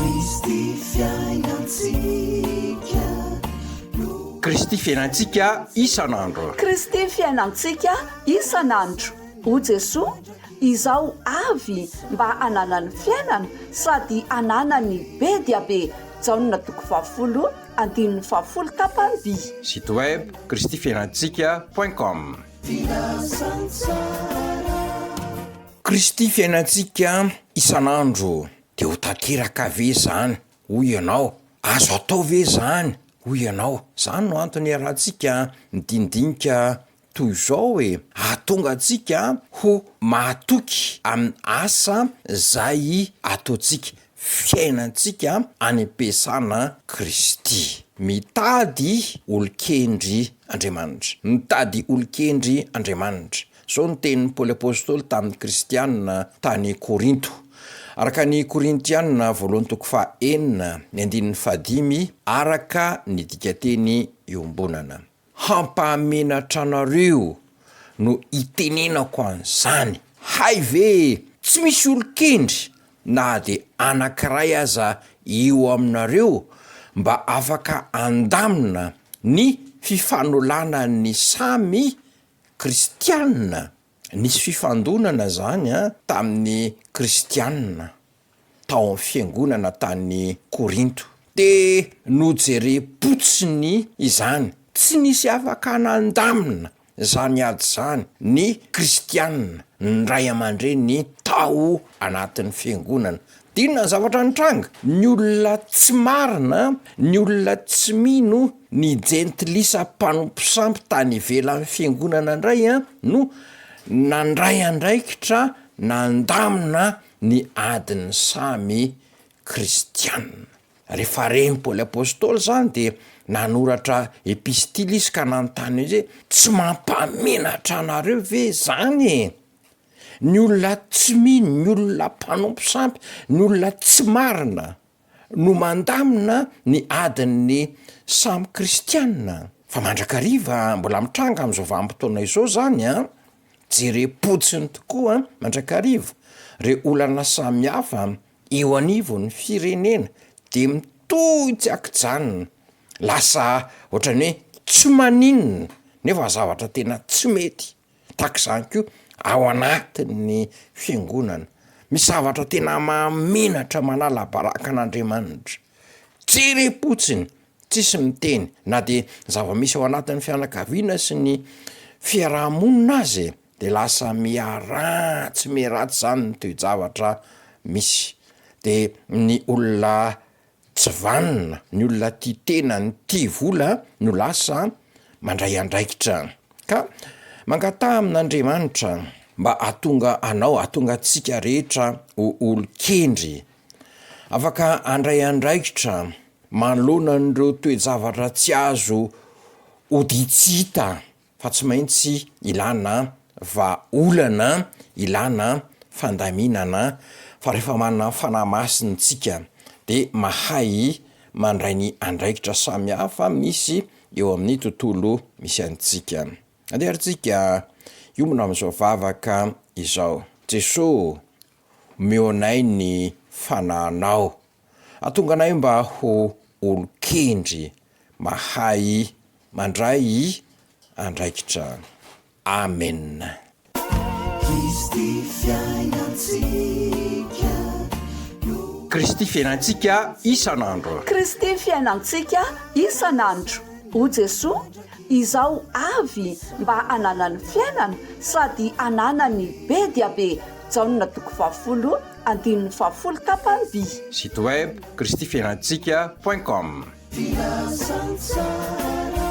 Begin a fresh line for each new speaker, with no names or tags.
Kristy fiainantsika no.
Kristy fiainantsika isan'andro.
Kristy fiainantsika isan'andro. O Jesoa, Izaho avy mba hananany fiainana sady hananany be dia be. Jaona toko fahafolo andininy fahafolo tapany by.
Site web kristifiainantsika point com. Kristy fiainantsika isan'andro dia ho tanteraka ve izany hoy ianao? Azo atao ve izany hoy ianao? Izany no antony iarahantsika midinidinika toy izao e, hahatonga antsika ho mahatoky amin'ny asa izay ataontsika, fiainantsika any am-piasana Kristy. Mitady olon-kendry Andriamanitra. Mitady olon-kendry Andriamanitra. Izao no tenin'i Paoly Apostoly tamin'ny Kristianina tany Korinto. Araka ny Korintianina voalohany toko faha-enina, ny andininy fahadimy, araka ny dikanteny iombonana. Hampahamenatra anareo no itenenako an'izany. Hay ve e! Tsy misy olon-kendry na dia anankiray aza eo aminareo mba afaka handamina ny fifanolanan'ny samy kristiana? Nisy fifandonana izany tamin'ny kristiana. tao amin'ny fiangonana tany Korinto. Dia nojerem-potsiny izany. Tsy nisy afaka nandamina izany ady izany ny Kristianina, ny ray aman-dreny tao anatin'ny fiangonana. Dia inona ny zavatra nitranga? Ny olona tsy marina, ny olona tsy mino, ny jentilisa mpanompo sampy tany ivelan'ny fiangonana indray no nandray andraikitra nandamina ny adin'ny samy kristiana. Rehefa ren'i Paoly Apostoly izany dia nanoratra epistily izy ka nanontany hoe, Tsy mampamenatra anareo ve izany e? Ny olona tsy mino, ny olona mpanompo sampy, ny olona tsy marina no mandamina ny adin'ny samy kristiana. Fa mandrakariva mbola mitranga amin'izao vanim-potoana izao izany an! Jerem-potsiny tokoa mandrakariva ireo olana samihafa eo anivon'ny firenena dia mitohy tsy an-kijanona, lasa ohatran'ny hoe tsy maninona nefa zavatra tena tsy mety, tahaka izany koa ao anatin'ny fiangonana, misy zavatra tena mahamenatra manala baraka an'Andriamanitra, jerem-potsiny Tsisy miteny na dia ny zava-misy ao anatin'ny fianakaviana sy ny fiaraha-monina aza e, de lasa miharatsy miharatsy zany ny toe-javatra misy, de ny olona tsy vanona, ny olona tia tena, ny tia vola no lasa mandray andraikitra, ka mangataha amin'Andriamanitra mba hahatonga anao, hahatonga antsika rehetra ho olon-kendry, afaka handray andraikitra. Manoloana an'ireo toe-javatra tsy azo odian-tsy hita fa tsy maintsy ilana vahaolana, ilana fandaminana fa rehefa manana ny Fanahy Masina isika dia mahay mandray ny andraikitra samihafa misy eo amin'ny tontolo misy antsika. Andeha ary tsika hiombona amin'izao vavaka izao. Jesoa ô, omeo anay ny Fanahinao Hahatonga anay mba ho olon-kendry mahay mandray andraikitra. Amena.
Kristy fiainantsika no.
Kristy fiainantsika isan'andro.
Kristy fiainantsika isan'andro. O Jesoa, Izaho avy mba hananany fiainana sady hananany be dia be. Jaona toko fahafolo andininy fahafolo tapany by.
Site web kristifiainantsika point com.
Filazantsara.